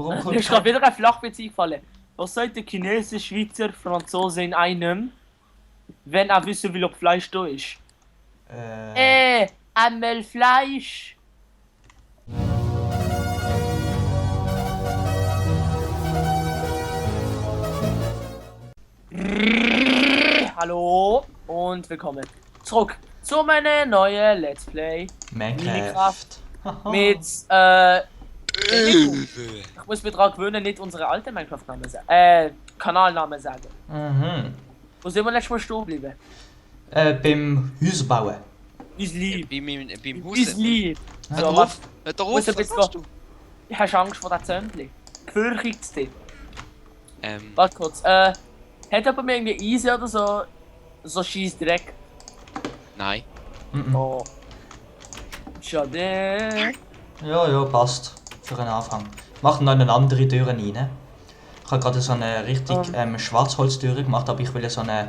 Warum Mir kommt ist gerade wieder ein Flachwitz eingefallen. Was sagt der Chinese, Schweizer, Franzose in einem, wenn er wissen will, ob Fleisch da ist? Einmal Fleisch! Hallo und willkommen zurück zu meiner neuen Let's Play Minecraft. mit ich muss mir daran gewöhnen, nicht unsere alte Minecraft-Name sagen. Kanalname sagen. Mhm. Wo sind wir letztes Mal stehen geblieben? Beim Hausbauen. Uns lieb. Beim Uns Haus. lieb. Hör So, doch was? auf, hör doch Muss auf, ein was bisschen machst du? Ich habe Angst vor den Zöndli. Gefürchtet es dich. Ähm, Warte kurz. Hat jemand mir irgendwie Easy oder so? So scheiß Dreck. nein. Mhm. Oh. Schade. Ja, passt. Für einen Anfang. Mach noch eine andere Tür rein. Ich habe gerade so eine richtig Schwarzholztür gemacht, aber ich will so eine...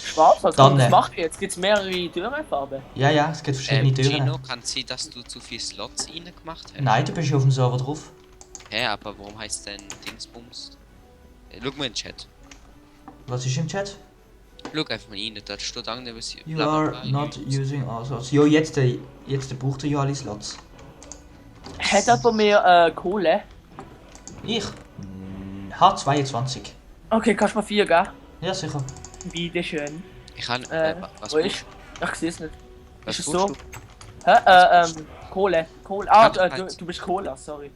Schwarz, also Dann, was mache ich jetzt? Gibt es mehrere Türenfarben? Ja, es gibt verschiedene Türen. Gino, kann es sein, dass du zu viele Slots reingemacht hast? Nein, du bist ja auf dem Server drauf. Hä, aber warum heißt denn Dingsbums? Schau mal in den Chat. Was ist im Chat? Schau einfach mal rein, da steht irgendwas. You are not using all slots. Jo, jetzt braucht er ja alle Slots. Hat jemand mir Kohle? Ich? H22. Okay, kannst du mir 4 geben? Ja, sicher. Bitte schön. Ich kann. Was Wo ist? Ich sehe es nicht. Was Ist es brauchst so? du? Hä? Kohle. Kohle. Ah, Ja, du bist Cola, sorry.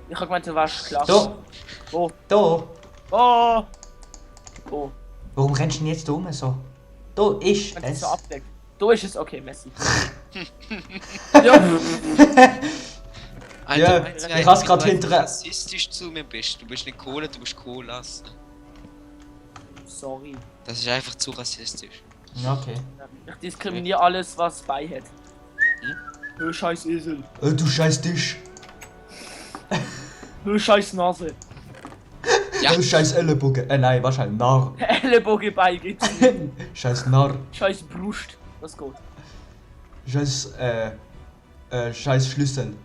Ich hab gemeint, du warst klar. Da! Wo? Da! Oh! Oh. Warum rennst du denn jetzt da rum so? Da ist Wenn es es. so abdeckt. Da ist es, okay, Messi. Ja. Ja, meinst du ich eigentlich, hab's grad wie du hinter- rassistisch zu mir bist. Du bist nicht Kohle, du bist Colas. Sorry. Das ist einfach zu rassistisch. Ja, okay. Ich diskriminiere alles, was bei hat. Du scheiß Esel. Du scheiß Tisch. Du scheiß Nase. Ja. Du scheiß Ellenbogen. Nein, wahrscheinlich Narr. Ellenbogen bei geht's. Scheiß Narr. Scheiß Brust. Was geht? Scheiß, scheiß Schlüssel.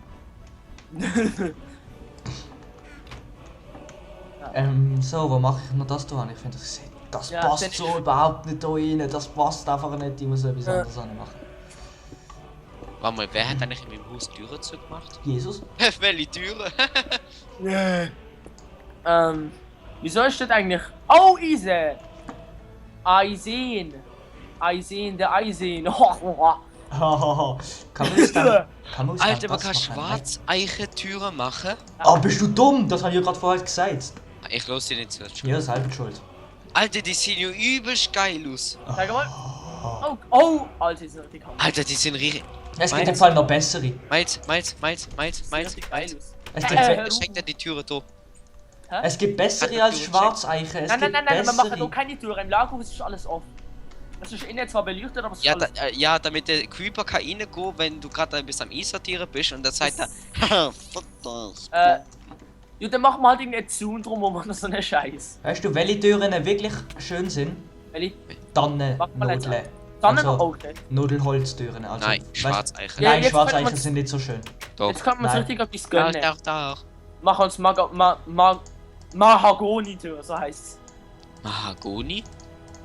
So, wo mache ich noch das da an? Ich finde, das Ja, passt dann so überhaupt nicht da rein. Das passt einfach nicht. Ich muss etwas anderes machen. Warte mal, wer hat eigentlich in meinem Haus Türen zugemacht? Jesus? Welche Türen? Wieso ist das eigentlich? Oh, Easy! Eisen! Eisen, der Eisen! Hahaha. Kann man das dann... Kann man das Alter, dann man kann das machen? Schwarzeichetüren machen. Ah, bist du dumm? Das habe ich ja gerade vorher gesagt. Ich los dir nicht zu. Ja, selber schuld. Alter, die sehen ja übelst geil aus. Sag mal. Oh, Alter, die sind richtig hammer. Alter, die sind richtig. Es gibt im Fall noch bessere. Miles. Richtig geil aus. Es Hör gibt, auf. Schenk dir die Türe da. es gibt bessere als Schwarzeichen. Es Nein, gibt wir machen hier bessere. keine Tür. Im Lagerhaus ist alles offen. Es ist innen zwar beleuchtet, aber es ist Ja, alles... ja, damit der Creeper kann reingehen, wenn du gerade bis am Einsortieren bist und dann sagt er, fuck das. Ja, dann machen wir halt irgendeinen Zaun drum, wo man so einen Scheiß. Weißt du, welche Türen wirklich schön sind? Welche? Mach mal jetzt Tannennudeln. Dann Also- okay. Nudelholztüren. Also, Nein, weißt- Schwarzeichen. Ja, Nein, jetzt Schwarzeichen könnte man's- sind nicht so schön. Doch. Jetzt kann man es Nein. richtig etwas gönnen. Doch. Mach uns Mahagoni-Tür, so heißt es. Mahagoni?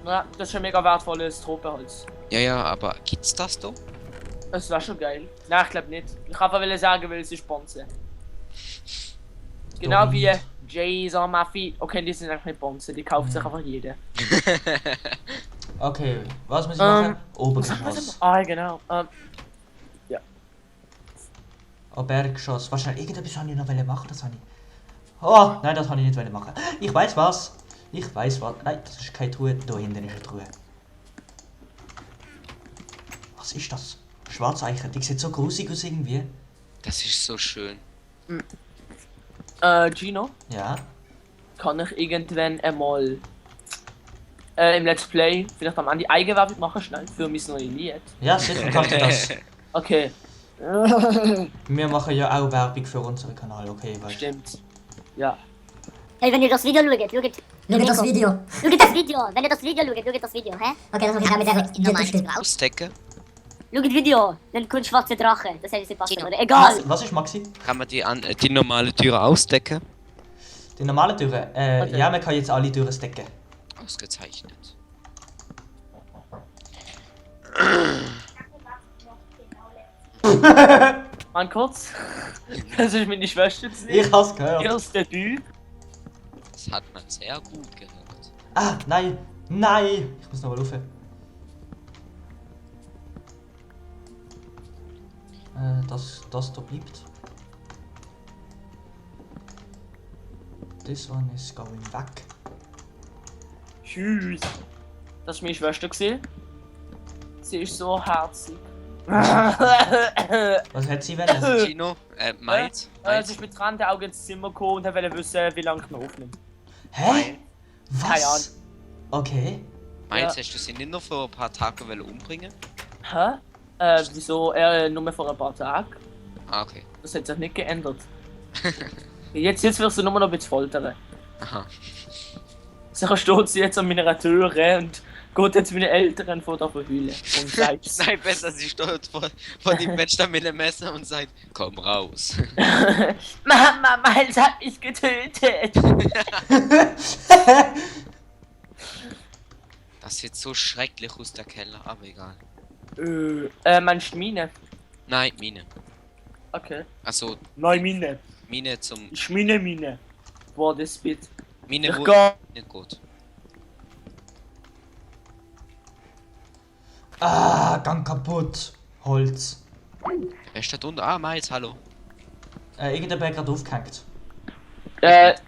Ja, das ist ein mega wertvolles Tropenholz. Ja, aber gibt's das da? Das wäre schon geil. Nein, ich glaube nicht. Ich kann einfach sagen, weil sie sponsern. Genau Doch wie nicht. Jason Maffi. Okay, die sind eigentlich nicht Bonzen, die kauft sich einfach jeder. Okay, was muss ich machen? Obergeschoss. Ah, genau. Oh, Berggeschoss. Wahrscheinlich irgendetwas wollte ich noch machen, das habe ich. Oh, nein, das habe ich nicht machen. Ich weiß was. Ich weiß was. Nein, das ist keine Truhe. Da hinten ist eine Truhe. Was ist das? Schwarzeichen. Die sieht so grusig aus irgendwie. Das ist so schön. Gino, Ja. kann ich irgendwann einmal im Let's Play vielleicht am Ende Eigenwerbung machen, schnell, für mein neues Lied? Ja, sicher kannst du das. Okay. Wir machen ja auch Werbung für unseren Kanal, okay, weißt du. Stimmt. Ja. Hey, wenn ihr das Video schaut, schaut Das Video. Schaut das Video. Wenn ihr das Video schaut, schaut das Video, hä? Okay, das muss ich auch mit sagen. Normal YouTube stimmt. Ausdecken? Schaut das Video. Dann kommt schwarze Drache. Das hätte ich nicht passen, oder? Egal. Was ist Maxi? Kann man die normale Tür ausdecken? Die normalen Türen? Okay. Ja, man kann jetzt alle Türen stecken. Ausgezeichnet. Mal kurz. Das ist meine Schwester zu Ich hab's gehört. Ihres Debüt. Das hat man sehr gut gehört. Ah, nein! Nein! Ich muss noch mal rauf. Das da bleibt. This one is going back. Tschüss. Das ist meine Schwester gesehen. Sie ist so herzig. Was hat sie wollen? Gino, Miles? Sie ist mit tränenden Augen ins Zimmer gekommen und wollte wissen, wie lange ich noch aufnehme. Hä? Keine Ahnung. Was? Okay. Miles, Ja. hast du sie nicht noch vor ein paar Tagen umbringen? Hä? Wieso? Nur vor ein paar Tagen. Ah, okay. Das hat sich nicht geändert. Jetzt wirst du nur noch ein bisschen foltern. Aha. Sicher steht sie jetzt an meiner Tür und geht jetzt meine Eltern vor der Verhülle und sagt: Nein, besser, sie steht vor dem Fenster mit einem Messer und sagt, komm raus. Mama, Miles hat mich getötet! Das sieht so schrecklich aus, der Keller, aber egal. Meinst du Mine? Nein, Mine. Okay. Also, Nein, Mine. Mine zum... Ich meine Mine. Boah, das Bit. Mine Ich wo... geh. Nicht gut. Ah, gang kaputt. Holz. Wer steht unten? Ah, Miles, hallo. Irgendjemand hat gerade aufgehängt.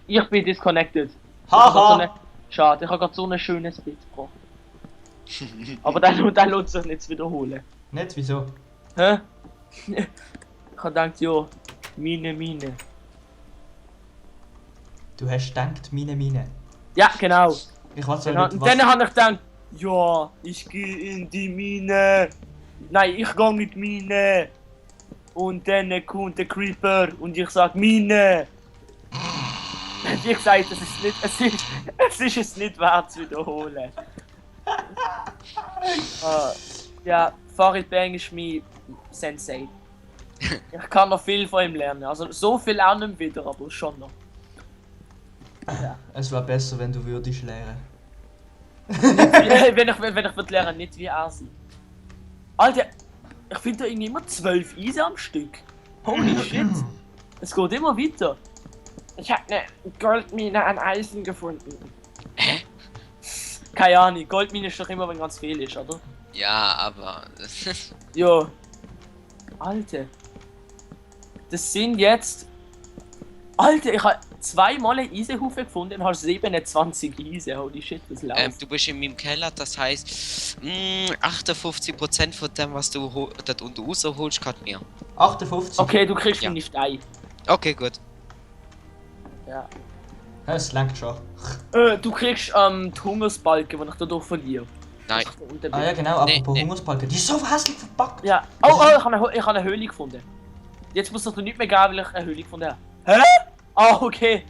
Ich bin disconnected. Haha! Schade, ich habe gerade so ein schönes Bit gebracht. Aber dann lohnt sich nicht zu wiederholen. Nicht, wieso? Hä? Ich habe gedacht, ja, Mine. Du hast gedacht, Mine. Ja, genau. Ich weiß Und nicht, was... dann habe ich gedacht, ja, ich gehe in die Mine. Nein, ich gehe mit Mine. Und dann kommt der Creeper und ich sag Mine. Wie gesagt, es ist es nicht wert zu wiederholen. Ja, Farid Bang ist mein Sensei. Ich kann noch viel von ihm lernen. Also so viel auch nicht wieder, aber schon noch. Es wäre besser, wenn du würdest lernen. wenn ich würde lernen, nicht wie er sie. Alter, ich finde da irgendwie immer 12 Eisen am Stück. Holy shit. Es geht immer weiter. Ich habe eine Goldmine an Eisen gefunden. Hä? Keine Ahnung, Goldmine ist doch immer, wenn ganz viel ist, oder? Ja, aber... Jo. Alter. Das sind jetzt... Alter, ich habe zweimal einen Eisenhaufen gefunden und habe 27 Eisen. Holy shit, was läuft? du bist in meinem Keller, das heißt... 58% von dem, was du dort unten rausholst, gehört mir. 58? Okay, du kriegst Ja. meine Steine. Okay, gut. Ja. Es lenkt schon. Du kriegst die Hungersbalken, die ich dadurch verliere. Nein. Dass ich da unten bin. Ah ja genau, Nee, apropos nee. Hungersbalken. Die ist so hässlich verpackt. Ja. Oh, ich habe eine Höhle gefunden. Jetzt muss es doch nicht mehr geben, weil ich eine Höhle gefunden habe. Hä? Ah, okay.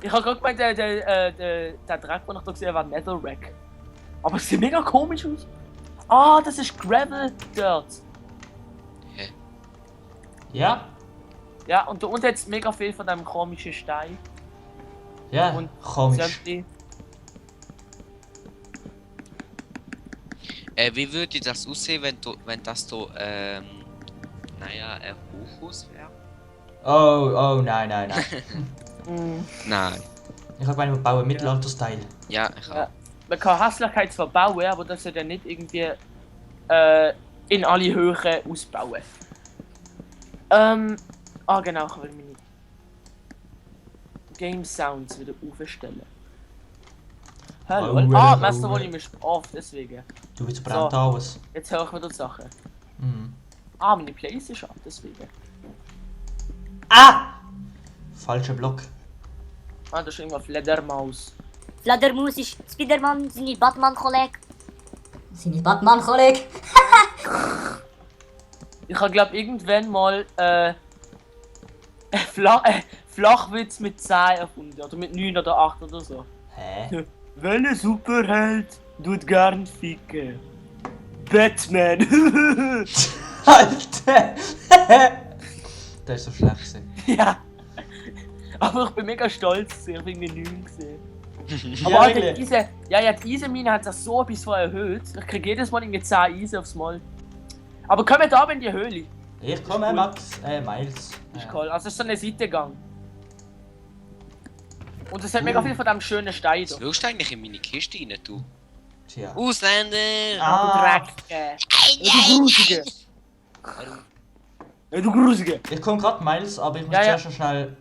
Ich habe gerade gemeint, der Dreck, den ich da gesehen habe, war Netherrack. Aber es sieht mega komisch aus. Ah, das ist Gravel Dirt. Ja? Ja, und da unten hat es mega viel von dem komischen Stein. Ja, Und komisch. Sömtli. Wie würde das aussehen, wenn das so, naja, ein Hochhaus wäre? Oh, nein. Nein. Ich habe gemeint, wir bauen Mittelalter-Style. Ja, ich auch. Ja. Man kann Hässlichkeit zwar bauen, aber das sollte ja nicht irgendwie in alle Höhen ausbauen. Genau, ich will meine Game Sounds wieder aufstellen. Hallo. Master Volume ist off, deswegen. Du willst brennt alles. Jetzt höre ich wieder die Sachen. Mhm. Meine Playlist ist ab, deswegen. Ah! Falscher Block. Das ist irgendwas Fledermaus. Fledermaus ist Spiderman, seine Batman-Kollege. Seine Batman-Kollege? Ich habe glaube irgendwann mal Flachwitz mit 10 erfunden. Oder mit 9 oder 8 oder so. Hä? Welcher Superheld tut gern ficken? Batman! Alter! Das ist so schlecht gewesen. Ja. Aber ich bin mega stolz, ich bin irgendwie 9 gesehen. Ja, Aber halt wirklich. die Eisenmine hat das so etwas von erhöht. Ich krieg jedes Mal irgendwie 10 Eisen aufs Mal. Aber komm da in die Höhle. Ich komme, cool. Max. Miles. Ist cool. Also es ist so eine Seitengang. Und es hat mega viel von dem schönen Stein da. Was willst du eigentlich in meine Kiste rein, du? Tja. Ausländer! Ah, Dreck. Du Grusige. Du Grusige. ich komme gerade, Miles, aber ich muss Ja, ja. zuerst noch schnell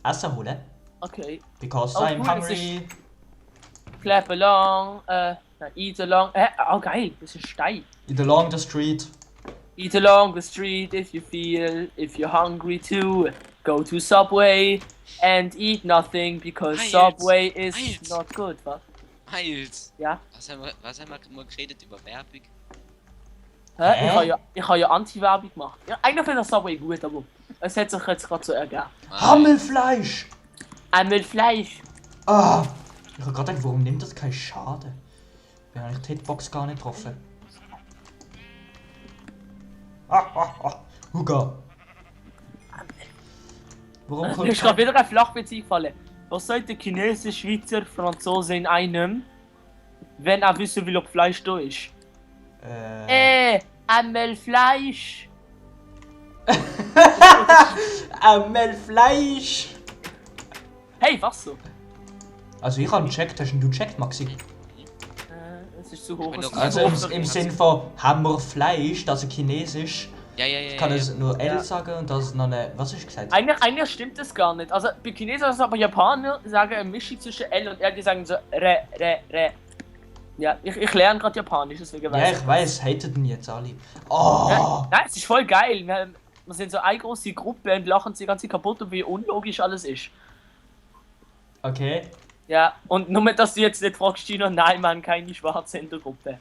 Essen holen. Okay. Because Oh, I'm cool, das hungry. Clap along. Eat along. Oh geil, das ist Stein. In along the street. Eat along the street if you're hungry too. Go to Subway and eat nothing because Miles, Subway is Miles. not good, was? Miles! Ja? Was haben wir mal geredet über Werbung? Hä? Ich habe ja Anti-Werbung gemacht. Ja, eigentlich finde ich Subway gut, aber es hat sich jetzt gerade so ergeben. Hammelfleisch! Einmal Fleisch. Ah! Ich habe gerade gedacht, warum nimmt das keinen Schaden? Wir haben die Hitbox gar nicht getroffen. Huga! Warum Mir kommt ist gerade wieder ein Flachwitz eingefallen. Was sagt der Chinese, Schweizer, Franzose in einem, wenn er wissen will, ob Fleisch da ist? Einmal Fleisch. Hammelfleisch! Hey, was so? Also ich habe gecheckt, hast du gecheckt, Maxi? Es ist zu hoch. bin es doch ist Also zu hoch. im Sinn von Hammerfleisch, also chinesisch, Ja. kann es nur L Ja. sagen und das ist noch eine... Was hast du gesagt? Eigentlich stimmt das gar nicht. Also bei Chinesen, also aber Japaner sagen eine Mischung zwischen L und R, die sagen so re. Ja, ich lerne gerade Japanisch, deswegen Ja, weiß ich weiß, hatet ihn jetzt alle. Oh! Ja, nein, es ist voll geil. Wir sind so eine große Gruppe und lachen sie ganz kaputt und wie unlogisch alles ist. Okay. Ja, und nur dass du jetzt nicht fragst, Gino, nein, man, keine Schwarze in der Gruppe.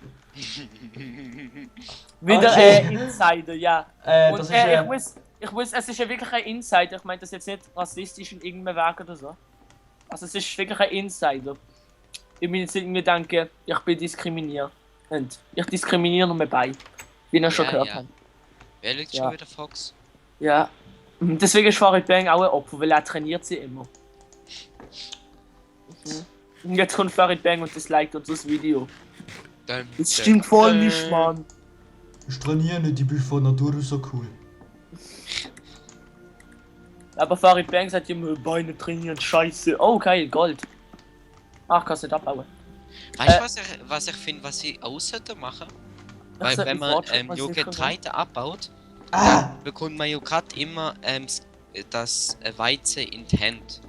Wieder Okay. Insider, ja. Und das ist ich muss, es ist ja wirklich ein Insider. Ich meine das jetzt nicht rassistisch in irgendeinem Werk oder so. Also es ist wirklich ein Insider. Ich bin jetzt irgendwie denke, ich bin diskriminiert. Und ich diskriminiere nur bei. Wie ihr schon gehört habt. Wer liegt Ja. schon wieder, Fox? Ja. Und deswegen ist Farid Bang auch ein Opfer, weil er trainiert sie immer. Und jetzt kommt Farid Bang und disliked uns das Video. Das stimmt voll nicht, Mann. Ich trainiere nicht, ich bin von Natur aus so cool. Aber Farid Bang sagt immer, Beine trainieren, scheiße. Oh, geil, Gold. Ach, kannst nicht abbauen. Weißt du, was ich finde, was sie außer machen? Weil sollte wenn einen man Fortschritt mal sichern, Getreide abbaut, bekommt man ja gerade immer das Weizen in die Hand.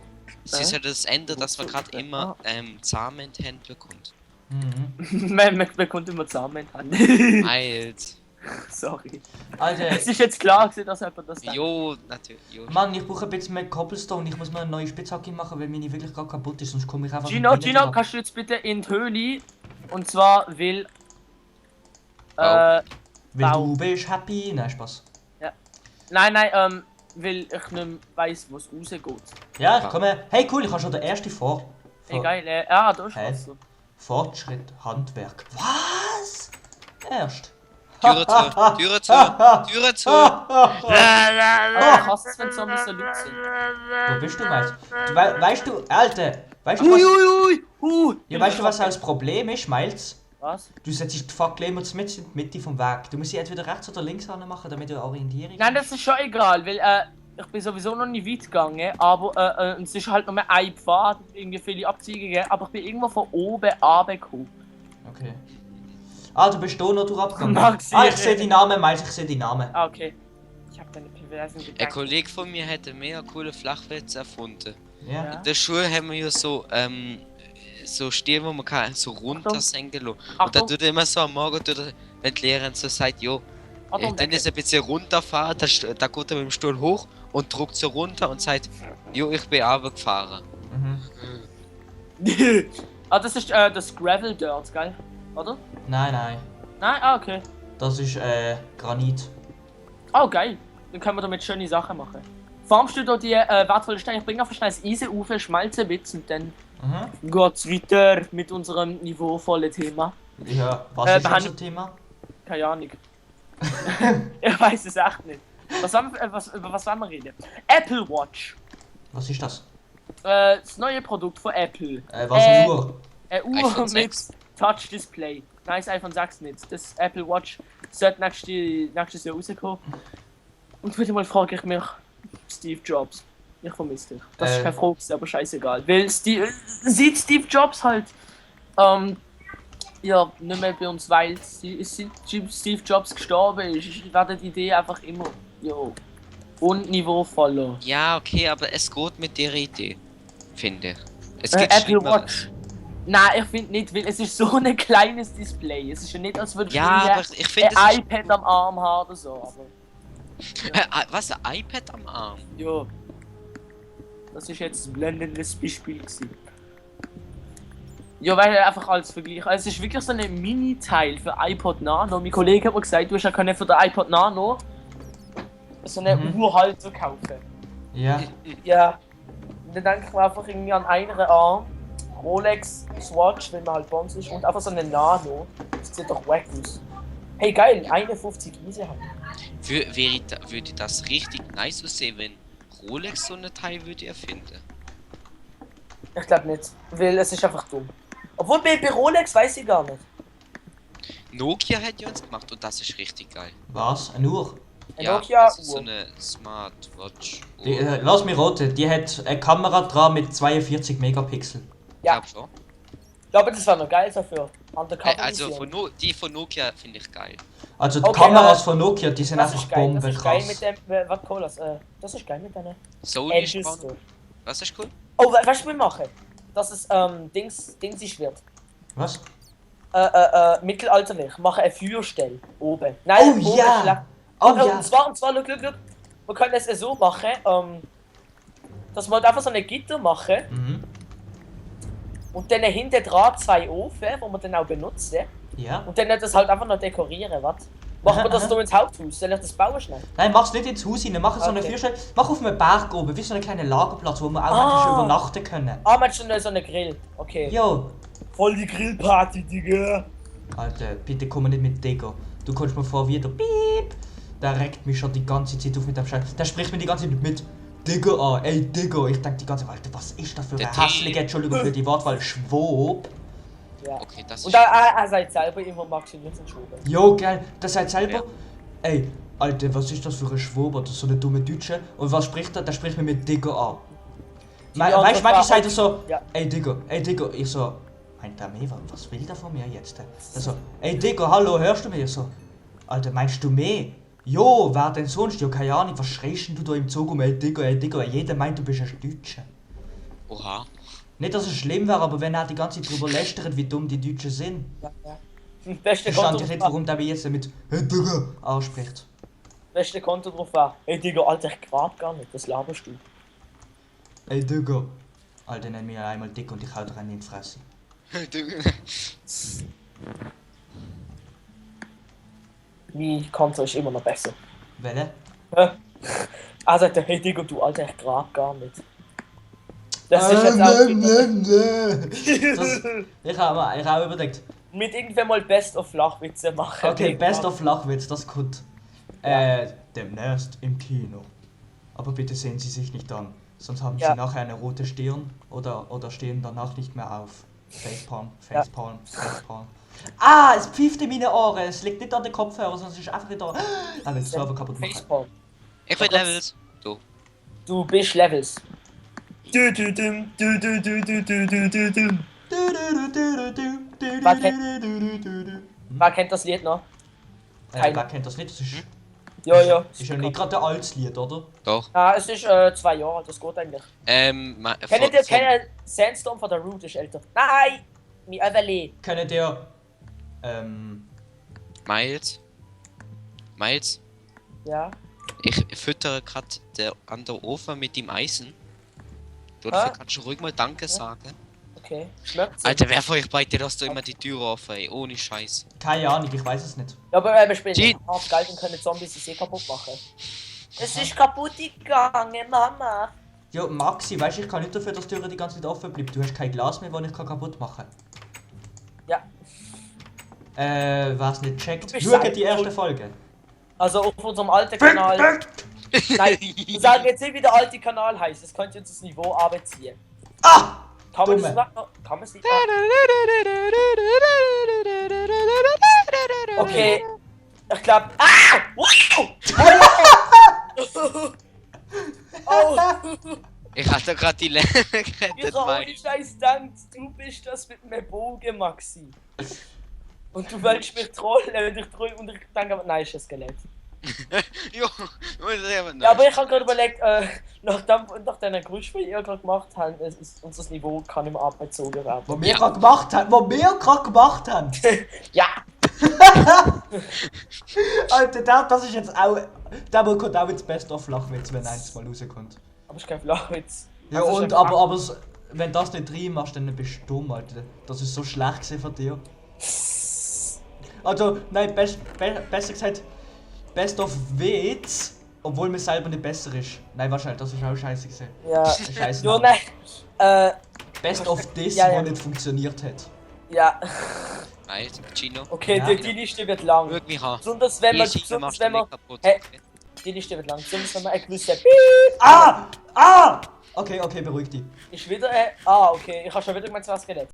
Es ist ja das Ende, dass man gerade immer Samen in die Hand bekommt. Mhm. Man bekommt immer zusammen in die Hand. Alt. Sorry. Alter, Es ist jetzt klar gewesen, dass jemand das denkt. Jo, natürlich. Jo. Mann, ich brauche ein bisschen mehr Cobblestone. Ich muss mir eine neue Spitzhacke machen, weil meine wirklich gerade kaputt ist, sonst komme ich einfach Gino, nicht weiter. kannst du jetzt bitte in die Höhle? Und zwar will... Weil Bau. du bist happy. Nein, Spaß. Nein, weil ich nicht mehr weiss, wo es rausgeht. Ja, ich komme. Hey, cool, ich habe schon den ersten Hey, geil, da ist Hä? was. So. Fortschritt, Handwerk. Was? Erst? Türe zu, Türe zu, Türe zu. Also, ich hasse es, wenn Zombies so laut sind. Wo bist du, Miles? Weißt du, Alter, weißt du, was, ja, weißt du, was das Problem ist, Miles? Was? Du setzt die Fackel immer mit in die Mitte vom Weg. Du musst sie entweder rechts oder links machen, damit du Orientierung Nein, das ist schon egal, weil ich bin sowieso noch nicht weit gegangen, aber es ist halt nur ein Pfad, irgendwie viele Abzweigungen, aber ich bin irgendwo von oben runtergekommen. Okay. Ah, du bist da noch durchgegangen. Maxi, Ah, ich sehe die Namen, Miles, ich sehe die Namen. Ah, okay. Ich hab deine Perversen Ein gedacht. Kollege von mir hat einen mega coolen Flachwitz erfunden. Ja. Ja. In der Schule haben wir ja so Stil, wo man kann so runtersenken lassen. Und Achtung. dann tut er immer so am Morgen, wenn die Lehrerin so sagt, jo, Achtung, dann ist ein bisschen runterfahren, da geht er mit dem Stuhl hoch und drückt so runter und sagt, jo, ich bin runtergefahren. Mhm. Ah, das ist das Gravel Dirt, gell? Oder? Nein, nein. Nein? Ah, okay. Das ist Granit. Oh, geil. Dann können wir damit schöne Sachen machen. Farmst du da die wertvollen Steine? Ich bringe einfach schnell das Eisen auf, schmalze ein bisschen und dann Mhm. geht's weiter mit unserem niveauvollen Thema. Ja, was ist behandelt- unser Thema? Keine Ahnung. Ich weiß es echt nicht. Über was wollen wir reden? Apple Watch. Was ist das? Das neue Produkt von Apple. Was eine Uhr? Eine Uhr iPhone mit 6. Touch Display. Nein, das iPhone 6 nicht. Das Apple Watch sollte nächstes Jahr rauskommen. Und wieder mal frage ich mich, Steve Jobs. Ich vermisse dich. Das ist kein Frage, aber scheißegal. Weil sieht Steve Jobs halt ja, nicht mehr bei uns, weil Steve Jobs gestorben ist, werde die Idee einfach immer Niveau verloren. Ja, okay, aber es geht mit der Idee. Finde ich. Es gibt Apple Schlimmeres. Watch. Nein, ich finde nicht, weil es ist so ein kleines Display. Es ist ja nicht, als würde ich Ja, aber ich finde ein iPad am Arm haben oder so. Aber Was, ein iPad am Arm? ja. Das ist jetzt ein blendendes Beispiel gewesen. Ja, weil einfach als Vergleich. Also es ist wirklich so ein Mini-Teil für iPod Nano. Mein Kollege hat mir gesagt, du hast ja können für den iPod Nano so eine Uhrhalter kaufen. Ja. Ja. Und dann denke ich mir einfach irgendwie an einen Arm, Rolex, Swatch, wenn man halt Bonds ist, und einfach so eine Nano. Das sieht doch wack aus. Hey geil, 51 Easy haben. Würde das richtig nice aussehen, wenn Rolex so eine Teil würde erfinden? Ich glaube nicht, weil es ist einfach dumm. Obwohl bei Rolex weiß ich gar nicht. Nokia hat ja uns gemacht und das ist richtig geil. Was? Eine Uhr? Eine Ja, Nokia das ist so Uhr. eine Smartwatch. Die, lass mich raten, die hat eine Kamera dran mit 42 Megapixel. Ja. Ich glaub schon. Ich glaube, das war noch geil dafür. Also die von Nokia finde ich geil. Also die Okay, Kameras von Nokia, die sind das einfach ist geil. Das ist geil bombenkrass. mit dem. Was Colas? Das ist geil mit deinen Sony ist Edges. dran. Was ist cool? Oh, weißt du, was wir machen? Dass es Dingsisch wird. Was? Mittelalterlich. Machen eine Feuerstelle oben. Oh oben ja! schlecht. Oh Und ja! zwar, look. Wir können es so machen, dass wir halt einfach so eine Gitter machen Mhm. und dann hinten dran 2 Ofen, die wir dann auch benutzen. Ja. Und dann das halt einfach noch dekorieren, was? Machen wir das hier ins Haupthaus? Soll ich das bauen schnell? Nein, mach's nicht ins Haus rein, mach so eine Okay. Feuerstelle. Mach auf einem Berg oben, wie so einen kleinen Lagerplatz, wo wir auch manchmal übernachten können. Ah, man hat schon so einen Grill. Okay. Jo! Voll die Grillparty, Digga. Alter, bitte komm nicht mit Digger. Du kommst mir vor wie der Piep. Der regt mich schon die ganze Zeit auf mit dem Scheiß. Der spricht mir die ganze Zeit mit Digger an. Ey Digger, ich denk die ganze Zeit, Alter, was ist das für Der ein Tee. hässlicher, Entschuldigung für die Wortwahl, Schwob. Ja. Okay, das ist. Und er sagt selber immer Maximilian Schwuber. Jo, geil, der sagt selber, Ja. ey, Alter, was ist das für ein Schwob oder so eine dumme Deutsche? Und was spricht er? Der spricht mir mit Digger an. Weißt du, manchmal sagt er so, Ja. ey Digger. Ich so, meint der mehr? Was will der von mir jetzt? Also, ey Digger, hallo, hörst du mich? Ich so, Alter, meinst du mehr? Jo, wer denn sonst? Ja, keine Ahnung, was schreist denn du da im Zug um? Ey Digger, jeder meint, du bist ein Deutscher. Oha. Nicht, dass es schlimm wäre, aber wenn er die ganze Zeit drüber lästert, wie dumm die Deutschen sind, Beste verstand Konto ich nicht, drauf warum der mich jetzt mit Hey Digger anspricht. Beste Konto drauf war. Ey Digga, Alter, ich grad gar nicht, das laberst du. Ey Digger. Alter, nenn mich einmal dick und ich hau dir einen in die Fresse. Mein Konto ist immer noch besser. Welle? Er sagt, hey Digga, du Alter, ich grad gar nicht. Das ist jetzt auch Ich habe überlegt. mit irgendwann mal Best of Flachwitze machen. Okay, Best of Flachwitz, das kommt demnächst im Kino. Aber bitte sehen Sie sich nicht an, sonst haben Ja. Sie nachher eine rote Stirn oder stehen danach nicht mehr auf. Facepalm. Ah, es pfeift in meine Ohren. Es liegt nicht an den Kopfhörern, sondern es ist einfach in der... Ah, den Server kaputt machen. Facepalm. Ich will Levels. Du. Du bist Levels. Wer Wer kennt das Lied noch? wer kennt das nicht? Das ist Ja. ist ja nicht gerade ein altes Lied, oder? Doch. Ah, es ist 2 Jahre alt, das geht eigentlich. Kennt ihr Sandstorm von der Root ist älter? Nein! Mi Everly. Kennt ihr... Miles. Ja. Ich füttere gerade an der Ofen mit dem Eisen. Du Ah. kannst du ruhig mal Danke sagen. Okay. Schmeckt's? Alter, wer von euch beide lässt du immer die Tür offen, ey? Ohne Scheiß. Keine Ahnung, ich weiß es nicht. Ja, aber wir spielen Jean. hart Geld und können Zombies die See kaputt machen. Es ist kaputt gegangen, Mama. Ja, Maxi, weißt du, ich kann nicht dafür, dass die Tür die ganze Zeit offen bleibt. Du hast kein Glas mehr, das ich kaputt machen Ja. kann. Wer es nicht checkt, Du bist schaut selber die erste schuld. Folge. Also auf unserem alten Kanal. Nein, wir sagen jetzt nicht, wie der alte Kanal heißt. Das könnte uns das Niveau abziehen. Ah! Kann man Dumme. das machen? Kann man es nicht? Okay. Ich glaube. Ah! Wow! Oh! Ich hatte gerade die Länge Ich gerettet, habe Mike. ohne Scheiß gedacht, du bist das mit einem Bogen, Maxi. Und du willst mich trollen und ich denke, nein, ist ein Skelett. Jo, Ja, aber ich habe gerade überlegt, nach den Geräusch, die ihr gerade gemacht habt, ist unser Niveau kann nicht mehr abgezogen werden. Was wir gerade gemacht haben! Ja! Alter, das ist jetzt auch... Der kommt auch ins Best-of-Flachwitz, wenn eins mal rauskommt. Aber ist kein Flachwitz. Ja, Also, und, aber wenn das nicht reinmachst, dann bist du dumm, Alter. Das ist so schlecht gewesen von dir. Also, nein, besser gesagt, Best of Witz, obwohl mir selber nicht besser ist. Nein, wahrscheinlich, das ist auch scheiße gewesen. Ja. Scheiße. Ja, nein. Best of This, Ja, ja. wo nicht funktioniert hat. Ja. Mike, Gino, Okay, Ja. die Liste wird lang. würg mich an. Besonders wenn man, Gino besonders machst wenn du man, nicht kaputt. hey, okay? die Liste wird lang. Besonders wenn man eine gewisse Ah! Ah! Okay, beruhig dich. ist wieder, okay, ich habe schon wieder gemeint, was Skelett.